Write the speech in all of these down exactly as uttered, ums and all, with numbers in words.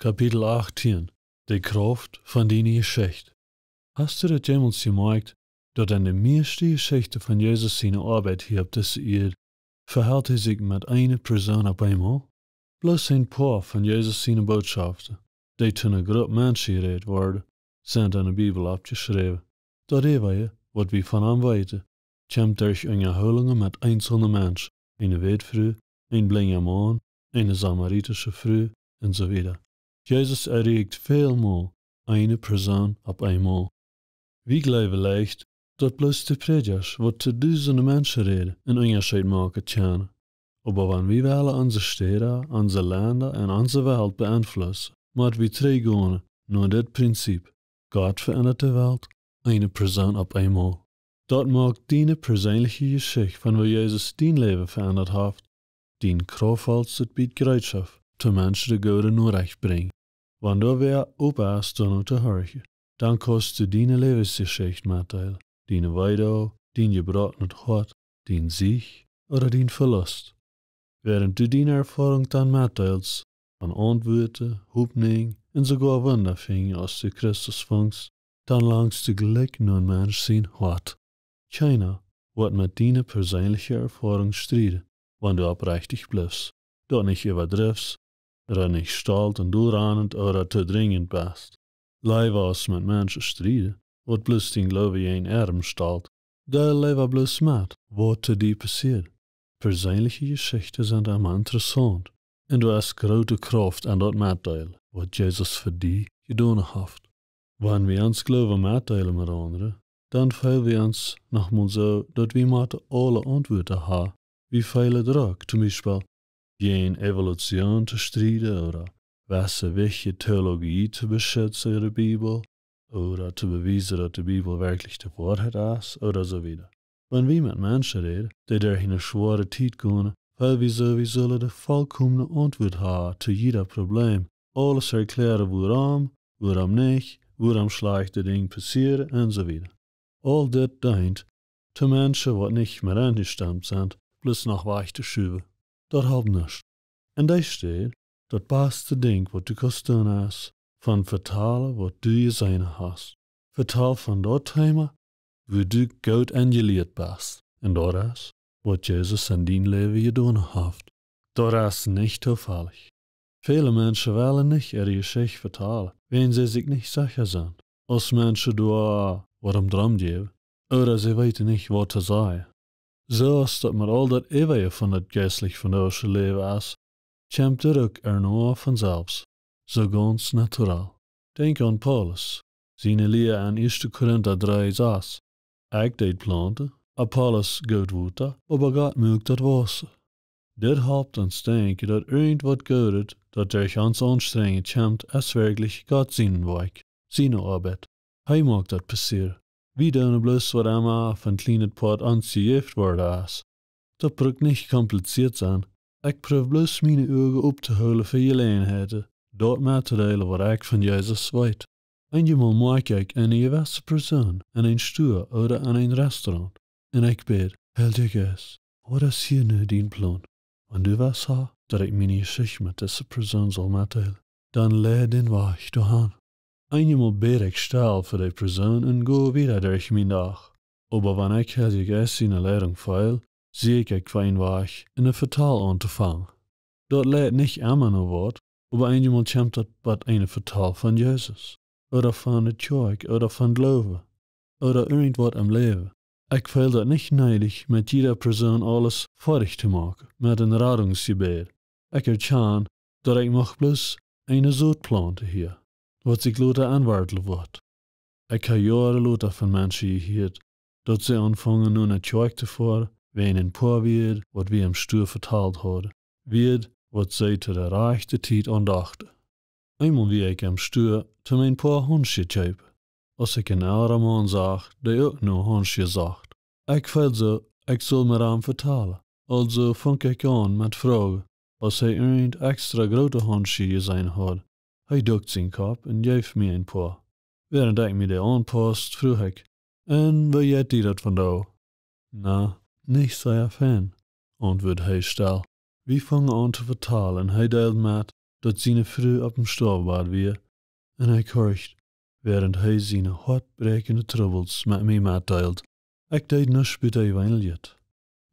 Kapitel achtieen. De Krauft von diene Jeschicht. Hast du daut jemols jemoakt, daut en de mieeschte Jeschichten von Jesus siene Oabeit hia opp dise Ieed vehelt hee sikj met eene Persoon opp eemol? Bloos een poa von Jesus siene Bootschoften, dee to eene Grupp Menschen jerät worden, sent en de Bibel oppjeschräwen. Daut äwaje, waut wie von am weeten, kjemt derch Unjahoolungen met eenzelne Menschen, eene Wätfru, een blinja Maun, eene samaritische Fru, un soo wieda. Jesus erreicht väl mol eene Persoon opp eemol. Wie jleewen leicht, daut bloos de Prädjasch, waut to dusende Menschen räden, een Unjascheet moaken kjennen. Oba wan wie wellen onse Städen, onse Lenda un onse Welt beeinflussen, mott wie trigjgonen no dit Prinzip: Gott veendat de Welt, eene Persoon opp eemol. Daut moakt diene perseenelje Jeschicht von woo Jesus dien Läwen veendat haft, dien kraftvollet bät Jereetschoft, toom Menschen de goode Norecht brinjen. Wan doa wäa op es, doano to horchen, dan kaust du diene Läwensjeschicht metdeelen, diene Weedoag, dien jebroakenet Hoat, dien Sieg ooda dien Velust. Wäarent du diene Erfoarunk dan metdeelst, von Auntwuaten, Hopninj un soogoa Wunda finjen, aus du Christus fungst, dan langst du jlikj no een Mensch sien Hoat. Kjeena woat met diene perseenelje Erfoarunk strieden, wan du opprechtich blifst, daut nich äwadrifst, ooda nich stolt un doorranent ooda to drinjent best. Leewa aus met Menschen strieden, waut bloos dien Gloowen jäajen äa stolt, deel leewa bloos met, waut to die passieet. Perseenelje Jeschichten sent emma interessaunt, un doa es groote Krauft en daut Metdeelen, waut Jesus fa die jedonen haft. Wan wie ons Gloowen metdeelen met aundre, dan feel wie ons nochmol soo, daut wie motten aule Auntwuaten haben. Wie feelen Drock, toom Biespel, jäajen Evolution to strieden ooda jewesse Wichtje Theologie to beschitzen, de Bibel, ooda to bewiesen, daut de Bibel werkjlich de Woarheit es, ooda soo wieda. Wan wie met Menschen räden, dee derch eene schwoare Tiet gonen, feel wie soo, wie sullen de volkomne Auntwuat haben to jieda Probleem, aules erkjläaren, wuarom, wuarom nich, wuarom schlajchte Dinja passieren un soo wieda. Aul dit deent, toom Menschen, waut nich met enjestomt sent, bloos noch wajch to schuwen. Daut halpt nuscht. En dee Städ, daut baste Dinkj, waut du kaust doonen, es, von vetalen, waut du jeseenen hast. Vetal von daut Thema, wua du goot enjelieet best. Un daut es, waut Jesus en dien Läwen jedonen haft. Daut es nich toofallich. Väle Menschen wellen nich äare Jeschicht vetalen, wiels see sikj nich secha sent, aus Menschen doa waut om drom jäwen, ooda see weeten nich, waut to sajen. Soo aus daut met aul daut äwaje von daut jeistlich vondoagsche Läwen es, kjemt daut uk ea von selfst, soo gaunz natural. Denkj aun Paulus siene Lia en ieeschte Korinta dree sas: Ekj deed plaunten, Apollos jeef daut Wota, oba Gott muak daut wausen. Dit halpt ons denkjen, daut irjent waut Goodet, daut derch ons Aunstrenjen kjemt, es werkjlich Gott sien Woakj, siene Oabeit. Hee moakt daut passieren. Wie doonen bloos waut emma von kjlienet Poat ons jejäft worden es. Daut brukt nich kompliziert sennen. Ekj proow bloos miene Uagen optohoolen fa Jeläajenheiten, daut mettodeelen, waut ekj von Jesus weet. Eenjemol moak ekj eene jewesse Persoon en een Stua ooda en een Restaurant, un ekj bäd: Heilja Jeist, waut es hia nu dien Plon? Wan du west haben, daut ekj miene Jeschicht met dise Persoon saul metdeelen, dan leid dän Wajch doahan. Eenjemol bäd ekj stell fa dee Persoon un go wieda derch mienen Dach. Oba wan ekj Heilja Jeist siene Leidunk feel, see ekj fa een Wajch, een Vetal auntofangen. Daut leit nich emma no waut, oba eenjemol kjemt daut bie een Vetal von Jesus, ooda von de Kjoakj, ooda von Gloowen, ooda irjent waut em Läwen. Ekj feel daut nich needich, met jieda Persoon aules foadich to moaken met een Radungsjebäd. Ekj erkjan, daut ekj mucht bloos eene Sot plaunten hia, waut sikj lota aunwartlen woat. Ekj hab Joaren lota von Menschen jehieet, daut see aunfungen no ne Kjoakj to foaren, wäajen een poa Wieed, waut wie em Stua vetalt hauden, Wieed, waut see to de rajchte Tiet aundochten. Eemol wia ekj em Stua, toom een poa Haundschoh kjeepen, aus ekj een elren Maun sach, dee uk no Haundschoh socht. Ekj feeld soo, ekj sull met am vetalen. Aulsoo funk ekj aun met froagen, aus hee irjent extra groote Haundschoh jeseenen haud. Hee dukt sienen Kopp un jeef mie een poa. Wäarent ekj mie dee aunpaust, fruach ekj: Un woo jeit die daut vondoag? Na, nich sea fein, auntwuad hee stell. Wie fungen aun to vetalen un hee deeld met, daut siene Fru opp däm Stoawen wia, un ekj horcht, wäarent hee siene hoatbräakjende Trubbels met mie metdeeld. Ekj deed nuscht buta jeweenlichet.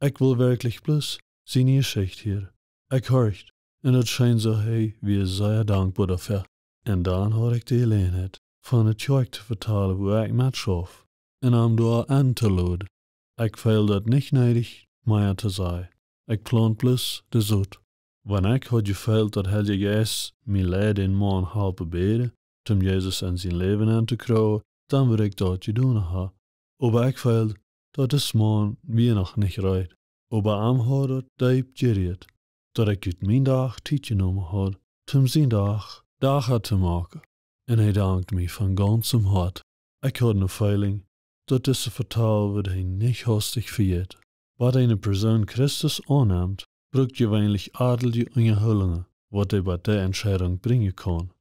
Ekj wull werkjlich bloos siene Jeschicht hieren. Ekj horcht, un daut scheen soo, hee wia sea dankboa doafäa. Un dan haud ekj de Jeläajenheit, von de Kjoakj to vetalen, wua ekj metschauf, un am doa entoloden. Ekj feeld daut nich needich, mea to sajen. Ekj plaunt bloos de Sot. Wan ekj haud jefeelt, daut Heilja Jeist mie leid, dän Maun halpen bäden, om Jesus en sien Läwen auntonemen, dan wudd ekj daut jedonen haben. Oba ekj feeld, daut dis Maun wia noch nich reed. Oba am haud daut deep jerieet, daut ekj ut mienen Dach Tiet jenomen haud, om sienen Dach Dach to moaken. Un hee dankt mie von gaunzem Hoat. Ekj haud ne Feeling, daut dise Vetal wudd hee nich haustich vejäten. Wan eene Persoon Christus aunnemt, brukt jeweenlich atelje Unjahoolungen, waut dee bie dee Entscheidunk brinjen kaun.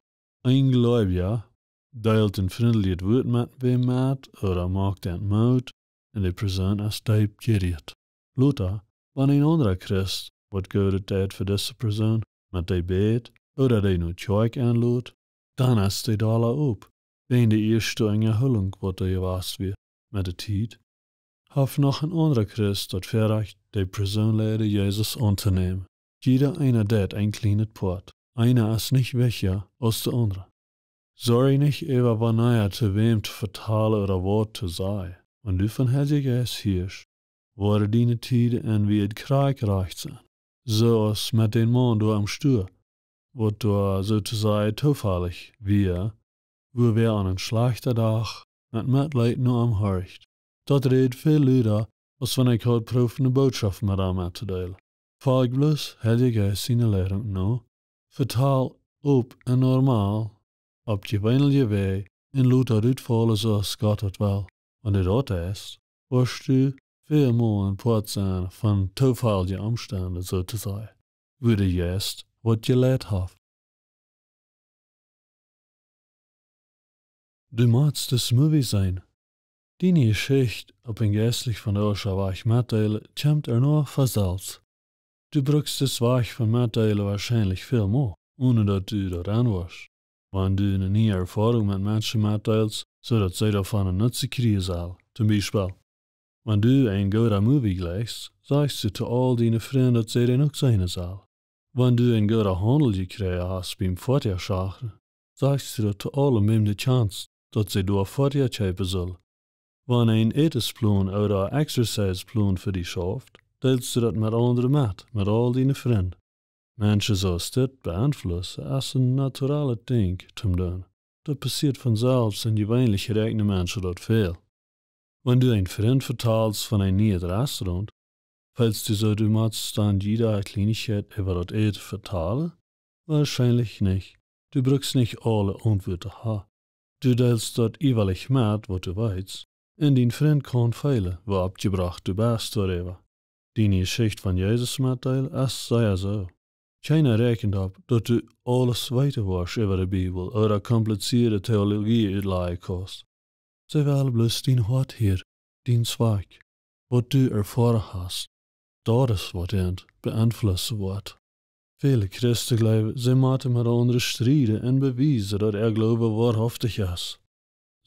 Een Gleubja deelt een frintlichet Wuat met wäm met ooda moakt een Moot, un de Persoon es deep jerieet. Lota, wan een aundra Christ waut Goodet deit fa dise Persoon, met dee bät ooda dee no Kjoakj enlot, dan es dee dolla opp, wäajen de ieeschte Unjahoolunk, waut doa jewast wia. Met de Tiet haft noch een aundra Christ daut Väarajcht, de Persoon leiden Jesus auntonämen. Jieda eena deit een kjlienet Poat. Eena es nich wichtja aus de aundra. Sorj nich äwa, wanea to wäm to vetalen ooda waut to sajen. Wan du von Heilja Jeist hieescht, woaren diene Tieden un Wäaj krakjt rajcht sennen. Soo aus met dän Maun doa aum Stoawen, waut doa soo to sajen toofällich wia, wua wäa aun een schlajchten Dach met Metleet no am horcht. Daut räd väl luda, aus wan ekj haud proowt ne Bootschoft met am mettodeelen. Folj bloos Heilja Jeist siene Leidunk no, vetal opp un normal, opp jeweenelje Wäaj, un lot daut utfaulen soo aus Gott daut well. Wan du daut deist, woascht du väl mea een Poat sennen von toofälje Omstend, soo to sajen, wua de Jeist waut jeleit haft. Du motst dis Movie seenen. Diene Jeschicht opp een jeistlich vondoagscha Wajch metdeelen, kjemt ea no von selfst. Du brukst dis Wajch von metdeelen woarschienlich väl mea, onen daut du doaraun woascht. Wan du eene niee Erfoarunk met Menschen metdeelst, soo daut see doavon een Nutzen kjrieen sellen. Toom Biespel, wan du een gooden Movie jlikjst, sajchst du to aul diene Frind, daut see dän uk seenen sellen. Wan du een gooden Haundel jekjräajen hast biem Foatieja schakjren, sajchst du daut to aulem, wäm du kjanst, daut see doa Foatieja kjeepen sellen. Wan een Ätensplon ooda Exercise-Plon fa die schauft, deelst du daut met aundre met, met aul diene Frind. Menschen soo aus dit beenflussen es een naturalet Dinkj toom doonen. Daut passieet von selfst un jeweenlich rajchnen Menschen daut väl. Wan du een Frint vetalst von een nieet Restaurant, feelst du soo, du motst dan jieda Kjleenichkjeit äwa daut Äten vetalen? Woarschienlich nich. Du brukst nich aule Auntwuaten haben. Du deelst daut ieelich met, waut du weetst, un dien Frint kaun feelen, woo oppjebrocht du best doaräwa. Diene Jeschicht von Jesus metdeelen es sea soo. Kjeena räakjent opp, daut du aules weeten woascht äwa de Bibel ooda komplizierte Theologie utlajen kaust. See wellen bloos dien Hoat hieren, dien Zwakj, waut du erfoaren hast. Daut es, waut an beenflussen woat. Väle Christen jleewen, see motten met aundre strieden un bewiesen, daut äa Gloowen woarhaftich es.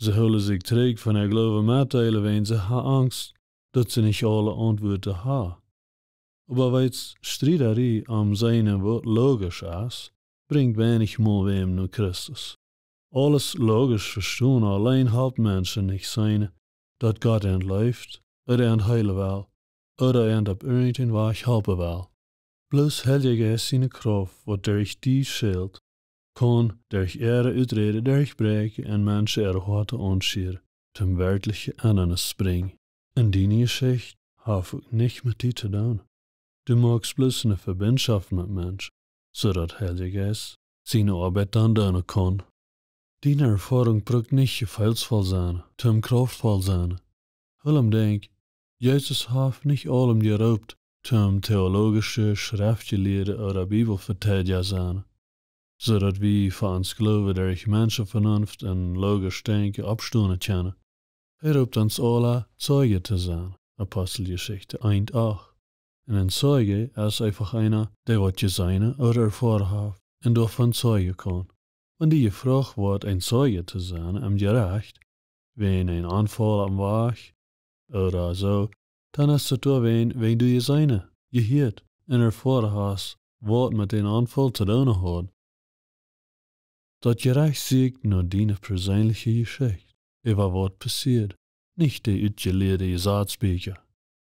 See hoolen sikj trigj von äa Gloowen mettodeelen, wiels see haben Angst, daut see nich aule Auntwuaten haben. Oba wiels Striedarie om seenen, waut logisch es, brinjt weinich mol wäm no Christus. Aules logisch vestonen auleen halpt Menschen nich seenen, daut Gott an leeft, ooda an heelen well, ooda an opp irjent een Wajch halpen well. Bloos Heilja Jeist siene Krauft, waut derch die schilt, kaun derch äare Uträden derchbräakjen un Menschen äare Hoaten aunschieren, toom werkjliche Endanis brinjen. Un diene Jeschicht haft uk nich met die to doonen. Du moakst bloos eene Vebinjschoft met Menschen, soo daut Heilja Jeist siene Oabeit dan doonen kaun. Diene Erfoarunk brukt nich jefeelsvoll sennen, toom krauftvoll sennen. Hoolt am denkj, Jesus haft nich aulem jeroopt, toom theologische Schreftjelieede ooda Bibelveteidja sennen, soo daut wie fa ons Gloowen derch Menschenvenunft un logisch Denkjen oppstonen kjennen. Hee roopt ons aula, Zeugen to sennen, Aposteljeschicht eent acht. Un een Zeuge es eefach eena, dee waut jeseenen ooda erfoaren haft. un doavon zeijen kaun. Wan die jefroacht woat, een Zeijen to sennen em Jerecht, wäajen een Onfaul aum Wajch ooda soo, dan es daut doawäajen, wäajen du jeseenen, jehieet un erfoaren hast, waut met dän Onfaul to doonen haud. Daut Jerecht sieekjt no diene perseenelje Jeschicht, äwa waut passieed, nich de utjelieede Jesazbieekja.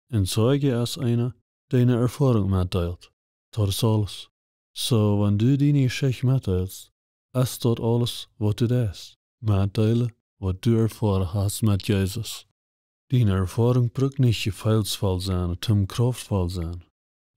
Een Zeijen es eena, dee eene Erfoarunk metdeelt. Daut es aules. Soo, wan du diene Jeschicht metdeelst, es daut aules, waut du deist. Metdeelen, waut du erfoaren hast met Jesus. Diene Erfoarunk brukt nich jefeelsvoll sennen, om krauftvoll sennen.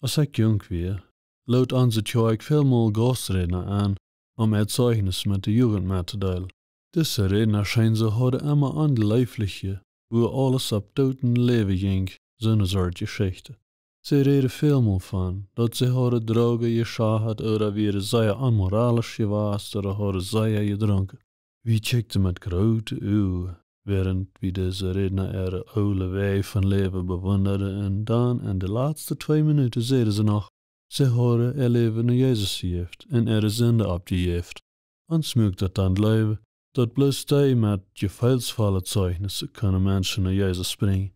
Aus ekj junk wia, lood onse Kjoakj välmol Gausträdna aun, om äa Zeichnis met de Jugend mettodeelen. Dise Rädna scheenen see hauden emma aun leefliche, wua aules opp Doot un Läwen jinkj, soone Sort Jeschichten. See räden välmol von, daut see hauden Drogen jeschachad ooda wieren sea onmoralisch jewast ooda hauden sea jedrunken. Wie kjikjten met groote Uagen, wäarent wie dise Rädna äare oole Wäaj von Läwen bewundaden, un dan en de latste twee Minuten säden see noch, see hauden äa Läwen no Jesus jejäft un äare Sinden oppjejäft. Ons muak daut dan jleewen, daut bloos dee met jefeelsvolle Zeichnisse kunnen Menschen no Jesus brinjen.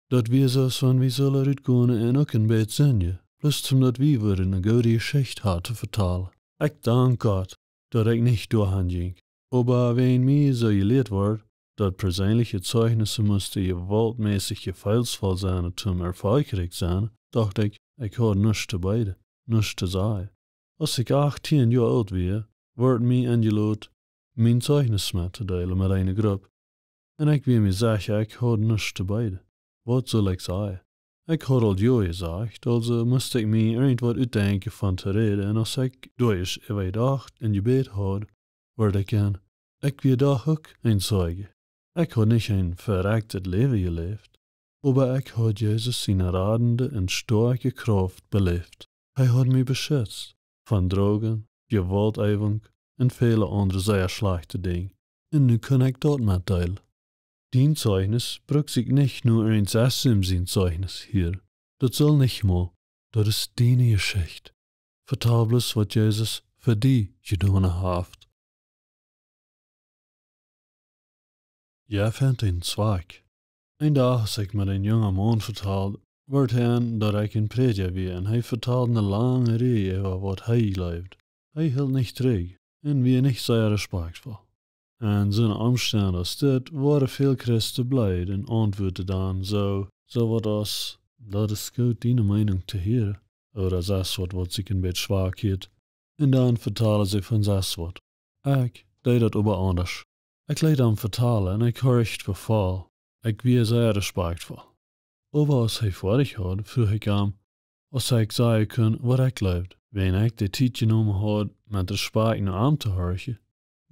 Daut wia soo aus wan wie sullen rutgonen un uk een bät sindjen, bloos om daut wie wudden eene goode Jeschicht haben to vetalen. Ekj dank Gott, daut ekj nich doahan jinkj. Oba wäajen mie soo jelieet wort, daut perseenelje Zeichnisse musten jewaultmässich jefeelsvoll sennen, om erfolgreich sennen, docht ekj, ekj haud nuscht to beeden, nuscht to sajen. Aus ekj achtieen Joa oolt wia, wort mie enjelot, mien Zeichnis mettodeelen met eene Grupp. Un ekj wia mie secha, ekj haud nuscht to beeden. Waut sull ekj sajen? Ekj haud aul Jo jesajcht, aulsoo must ekj mie irjentwaut utdenkjen von to räden, un aus ekj doa ieescht äwa jedocht un jebät haud, wort ekj en, ekj wia doch uk een Zeijen. Ekj haud nich een verekjtet Läwen jeläft, oba ekj haud Jesus siene radende un stoakje Krauft beläft. Hee haud mie beschitzt von Drogen, Jewaulteiwunk un väle aundre sea schlajchte Dinja. Un nu kunn ekj daut metdeelen. Dien Zeichnis brukt sikj nich no irjent sestem sien Zeichnis hia. Daut saul nich mol. Daut es diene Jeschicht. Vetal bloos, waut Jesus fa die jedonen haft. Jie finjen een Zweck. Een Dach, aus ekj met een jungen Maun vetald, wort hee en, daut ekj een Prädja wia, un hee vetald eene lange Rieej äwa waut hee jleewd. Hee hilt nich trigj un wia nich sea respakjtvoll. En soone Omstend aus dit wieren väl Christen bleed un auntwuaden dan soo, soo waut aus: "Daut es goot, diene Meenunk to hieren." Ooda sest waut, waut sikj een bät schwak hieet. Un dan vetalen see von sest waut. Ekj deed daut oba aundasch. Ekj leet am vetalen un ekj horcht vefal. Ekj wia sea respakjtvoll. Oba aus hee foadich haud, fruach ekj am, aus ekj sajen kunn, waut ekj jleewd. Wan ekj de Tiet jenomen haud, met Respakjt no am to horchen,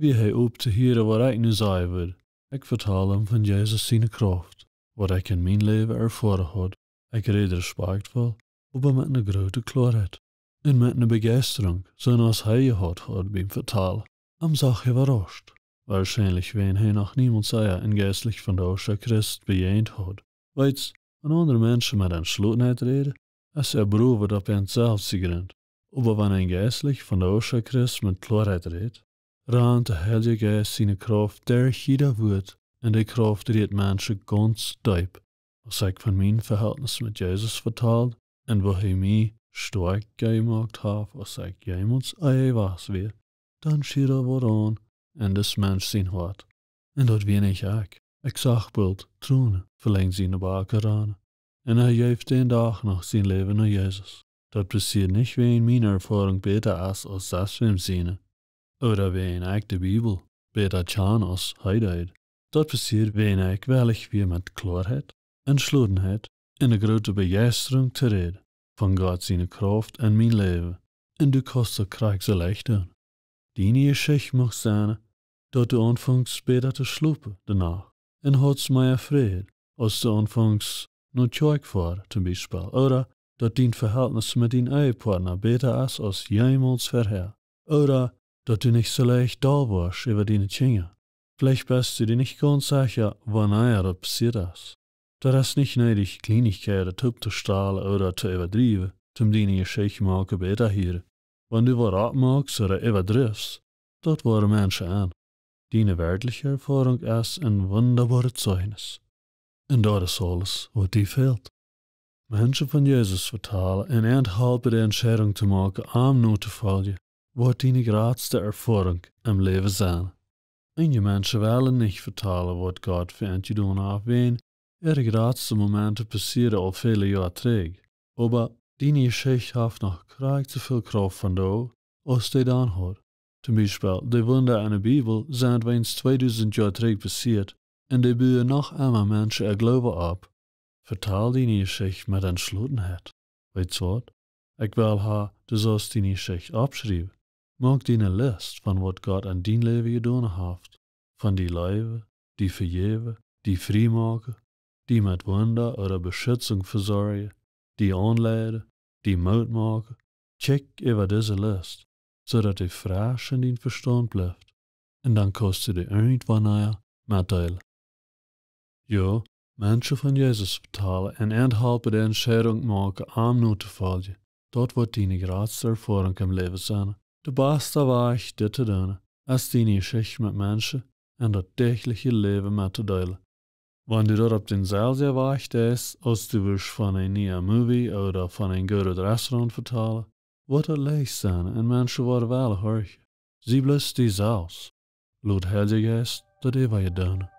wia hee op to hieren, waut ekj nu sajen wudd. Ekj vetald am von Jesus siene Krauft, waut ekj en mien Läwen erfoaren haud. Ekj räd respakjtvoll, oba met eene groote Kloarheit un met eene Bejeistrunk, soo aus hee jehaut haud biem Vetalen. Am sach hee äwarauscht, woarschienlich wan hee noch niemols ea een jeistlich vondoagscha Christ bejäajent haud. Weetst, wan aundre Menschen met Entschlossenheit räden, es äa Browet opp an selfst jegrunt. Oba wan een jeistlich vondoagscha Christ met Kloarheit rät, rant de Heilje Jeist siene Krauft derch jieda Wuat, un dee Krauft rieet Menschen gaunz deep. Aus ekj von mien Vehältnis met Jesus vetald un woo hee mie stoakj jemoakt haft, aus ekj jemols ea wia, dan schied waut aun en dis Mensch sien Hoat. Un daut wia nich ekj. Ekj sach boolt Tronen velenjd siene Backe rannen. Un hee jeef dän Dach noch sien Läwen no Jesus. Daut passieed nich, wan miene Erfoarunk bäta es aus sestwäm siene, ooda wan ekj de Bibel bäta kjan aus hee deed. Daut passieed, wan ekj wellich wia, met Kloarheit, Entschlossenheit un eene groote Bejeistrunk to räden von Gott siene Krauft en mien Läwen. Un du kaust daut krakjt soo leicht doonen. Diene Jeschicht mucht sennen, daut du aunfungst bäta to schlopen doano un haudst mea Fräd, aus du aunfungst no Kjoakj foaren, tom Biespel, ooda daut dien Vehältnis met dien Ehepartna bäta es aus jemols verhäa, ooda daut du nich soo leicht doll woascht äwa diene Kjinja. Veleicht best du die nich gaunz secha, wanea daut passieet es. Daut es nich needich, Kjlienichkjeiten toop to stalen ooda to äwadriewen, om diene Jeschicht mau bäta to hieren. Wan du waut oppmoakst ooda äwadriffst, daut woaren Menschen aun. Diene werkjliche Erfoarunk es een wundaboaret Zeichnis. Un daut es aules, waut die fält. Menschen von Jesus vetalen un an halpen de Entscheidunk to moaken, am notofoljen, woat diene jratste Erfoarunk em Läwen sennen. Eenje Menschen wellen nich vetalen, waut Gott fa an jedonen haft, wiels äare jratste Momenten passieren aul väle Joaren trigj. Oba diene Jeschicht haft noch krakjt soo väl Krauft vondoag aus dee dan haud. Toom Biespel, de Wunda enne Bibel sent weens tweedusent Joa trigj passieet, un dee buen noch emma Menschen äa Gloowen opp. Vetal diene Jeschicht met Entschlossenheit. Weetst waut? Ekj well ha, du saust diene Jeschicht oppschriewen. Moak die eene List von waut Gott en dien Läwen jedonen haft. Von die leewen, die vejäwen, die frie moaken, die met Wunda ooda Beschitzunk vesorjen, die aunleiden, die Moot moaken. Kjikj äwa dise List, soo daut dee fresch en dien Vestaunt blift. Un dan kaust du dee irjentwanea metdeelen. Jo, Menschen von Jesus vetalen un an halpen de Entscheidunk moaken, am notofoljen. Daut woat diene jratste Erfoarunk em Läwen sennen. De baste Wajch dit to doonen, es diene Jeschicht met Menschen en daut däachliche Läwen mettodeelen. Wan du daut opp dänselwjen Wajch deist, aus du wurscht von een nieen Movie ooda von een goodet Restaurant vetalen, woat daut leicht sennen un Menschen woaren wellen horchen. Sie bloos die selfst. Lot Heilja Jeist daut äwa die doonen.